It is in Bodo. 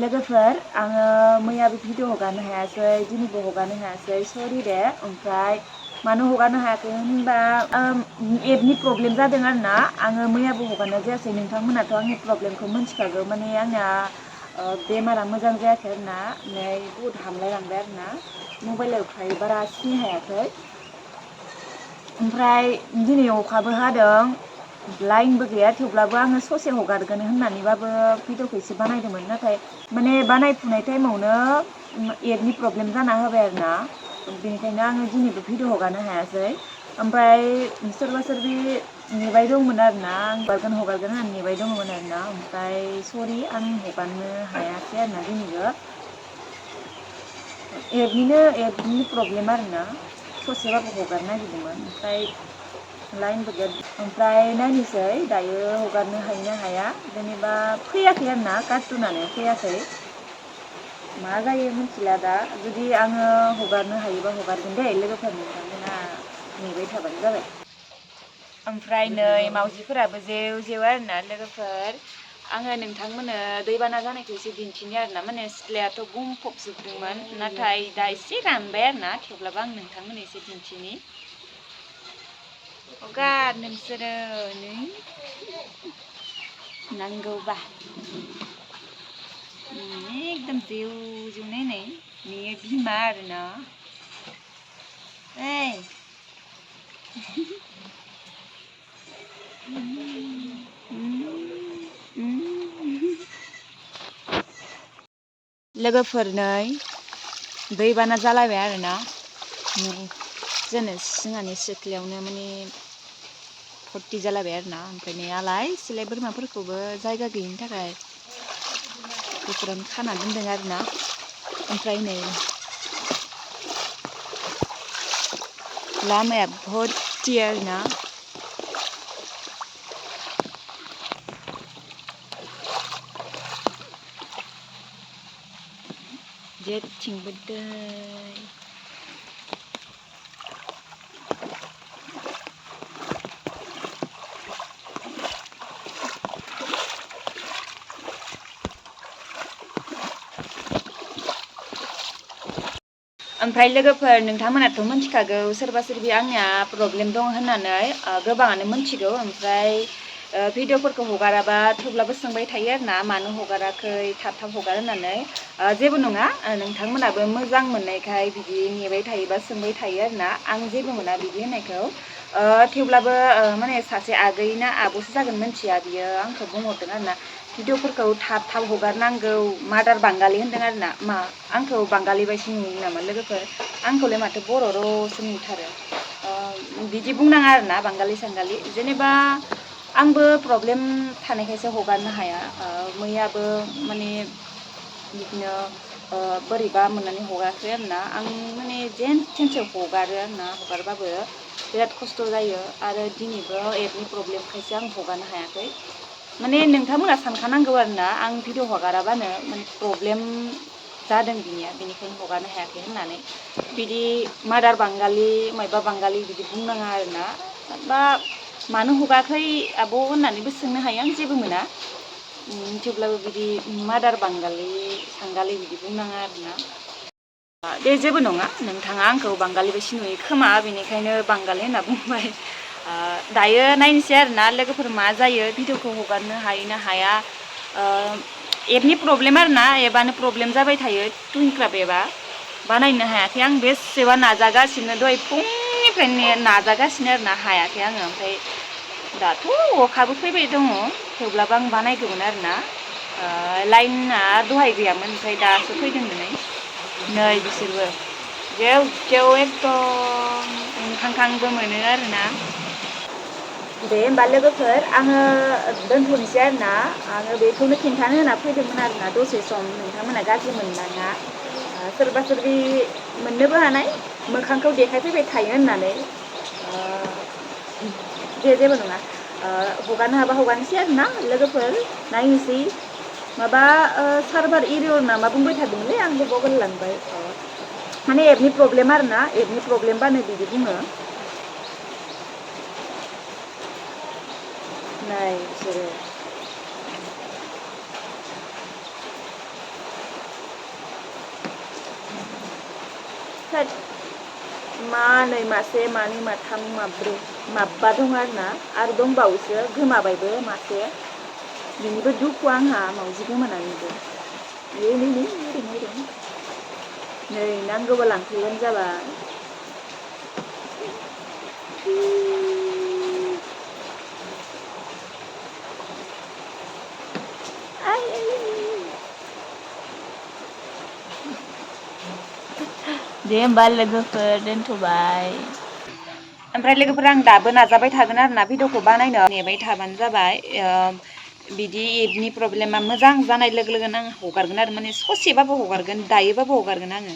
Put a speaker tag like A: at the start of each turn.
A: लोगोफोर आङो मैयाबो भिडिअ हगारनो हायासै दिनैबो हगारनो हायासै सरि दे ओमफ्राय मानो हगारनो हायाखै होनबा एपनि प्रब्लेम जादों आरोना आङो मैयाबो हगारनाय जायासै नोंथांमोनाथ' आंनि प्रब्लेमखौ मिन्थिखागौ माने आंना बेमारा मोजां जायाखै आरोना नै बुहुद हामलायलांबाय आरोना मबाइलाव थायो बारा सिनाय हायाखै ओमफ्राय दिनै अखाबो हादों लाइनबो गैया थेवब्लाबो आङो ससे हगारगोन होननानैबाबो भिडिअखौ एसे बानायदोंमोन नाथाय माने बानायफुनाय टाइमावनो एपनि प्रब्लेम जाना होबाय आरोना बेनिखायनो आङो दिनैबो भिडिअ हगारनो हायासै ओमफ्राय सोरबा सोरबि नेबाय दंमोन आरोना आं हगारगोन होननानै नेबाय दंमोन आरोना ओमफ्राय सरि आं हगारनो हायासै आरोना दिनैबो एपनि प्रब्लेम आरोना ससेबाबो हगारनो नागिरदोंमोन ओमफ्राय लाइनबो गैया ओमफ्राय नायनोसै दायो हगारनो हायो ना हाया जेनेबा फैयाखै आरोना कार्टुनानो फैयाखै मा जायो मिथिला दा जुदि आङो हगारनो हायोबा हगारगोन दे लोगोफोर नोंथांमोना नेबाय थाबानो जाबाय ओमफ्राय नै मावजिफोराबो जेव जेव आरोना लोगोफोर आङो नोंथांमोननो दैबाना जानायखौ एसे दिन्थिनि आरोना माने सिथ्लायाथ' बुंफबजोबदोंमोन नाथाय दा एसे रानबाय आरोना थेवब्लाबो आं नोंथांमोननो एसे दिन्थिनि हगार नोंसोरो नै नांगौबा एकदम जेव जेव नायनाय बेयो बिमा आरोना ओइ लोगोफोर नै दैबाना जालायबाय आरोना जोंहानि सिथ्लायावनो माने फर्टि जालायबाय आरोना ओमफ्राय नै आलाय सिलाय बोरमाफोरखौबो जायगा गैयिनि थाखाय बेफोरावनो खाना दोनदों आरोना ओमफ्राय नै लामाया भर्ति आरोना जेथिंबो दै ओमफ्राय लोगोफोर नोंथांमोनाथ' मिन्थिखागौ सोरबा सोरबि आंनिया प्रब्लेम दं होननानै गोबाङानो मिन्थिगौ ओमफ्राय भिडिअफोरखौ हगाराबा थेवब्लाबो सोंबाय थायो आरोना मानो हगाराखै थाब थाब हगार होननानै जेबो नङा नोंथांमोनाबो मोजां मोननायखाय बिदि नेबाय थायोबा सोंबाय थायो आरोना आं जेबो मोना बिदि होननायखौ थेवब्लाबो माने सासे आगैना आब'सो जागोन मिन्थिया बियो आंखौ बुंहरदों आरोना भिडिअफोरखौ थाब थाब हगारनांगौ मादार बांगालि होनदों आरोना मा आंखौ बांगालि बायदि नुयो नामा लोगोफोर आंखौलाय माथो बर' र'सो नुथारो बिदि बुंनाङा आरोना बांगालि सांगालि जेनेबा आंबो प्रब्लेम थानायखायसो हगारनो हाया मैयाबो माने बिदिनो बोरैबा मोननानै हगाराखै आरोना आं माने जेन थेनसो हगारो आरोना हगारबाबो बिराद खस्थ' जायो आरो दिनैबो एपनि प्रब्लेमखायसो आं हगारनो हायाखै माने नोंथांमोना सानखानांगौ आरोना आं भिडिअ हगाराबानो माने प्रब्लेम जादों बिनिया बेनिखायनो हगारनो हायाखै होननानै बिदि मादार बांगालि मायबा बांगालि बिदि बुंनाङा आरोना बा मानो हगाराखै आब' होननानैबो सोंनो हायो आं जेबो मोना थेवब्लाबो बिदि मादार बांगालि सांगालि बिदि बुंनाङा आरोना दे जेबो नङा नोंथाङा आंखौ बांगालि बायदि नुयो खोमा बेनिखायनो बांगालि होनना बुंबाय दायो नायनोसै आरोना लोगोफोर मा जायो भिडिअखौ हगारनो हायो ना हाया एपनि प्रब्लेम आरोना एपआनो प्रब्लेम जाबाय थायो टुइनक्राफ्ट एपआ बानायनो हायाखै आं बेसेबा नाजागासिनो दहाय फुंनिफ्रायनो नाजागासिनो आरोना हायाखै आङो ओमफ्राय दाथ' अखाबो फैबाय दङ थेवब्लाबो आं बानायगौमोन आरोना लाइना दहाय गैयामोन ओमफ्राय दासो फैदों नै बिसोरबो जेव जेव एकदम ओंखांखांबो मोनो आरोना दे होमबा लोगोफोर आङो दोनथ'नोसै आरोना आङो बेखौनो खिन्थानो होना फैदोंमोन आरोना दसे सम नोंथांमोना गाज्रि मोननाङा सोरबा सोरबि मोननोबो हानाय मोखांखौ देखायफैबाय थायो होननानै जेबो नङा हगारनो हाबा हगारनोसै आरोना लोगोफोर नायनोसै माबा सार्भार एरियर नामा बुंबाय थादोंमोनलै आंबो बावगारलांबाय माने एपनि प्रब्लेम आरोना एपनि प्रब्लेमबानो बिदि बुङो नाय बिसोरो थोद मानै मासे मानै माथाम माब्रै माबा दं आरोना आरो दंबावोसो गोमाबायबो मासे बेनिबो दुखु आंहा मावजि गोमानानैबो नै नै नै ओरैनो ओरैनो नै नांगौबा लांफैबानो जाबाय आइ दे होमबा लोगोफोर दोनथ'बाय ओमफ्राय लोगोफोर आं दाबो नाजाबाय थागोन आरोना भिडिअखौ बानायनो नेबाय थाबानो जाबाय बिदि एपनि प्रब्लेमा मोजां जानाय लोगो लोगोनो आं हगारगोन आरो माने ससेबाबो हगारगोन दायोबाबो हगारगोन आङो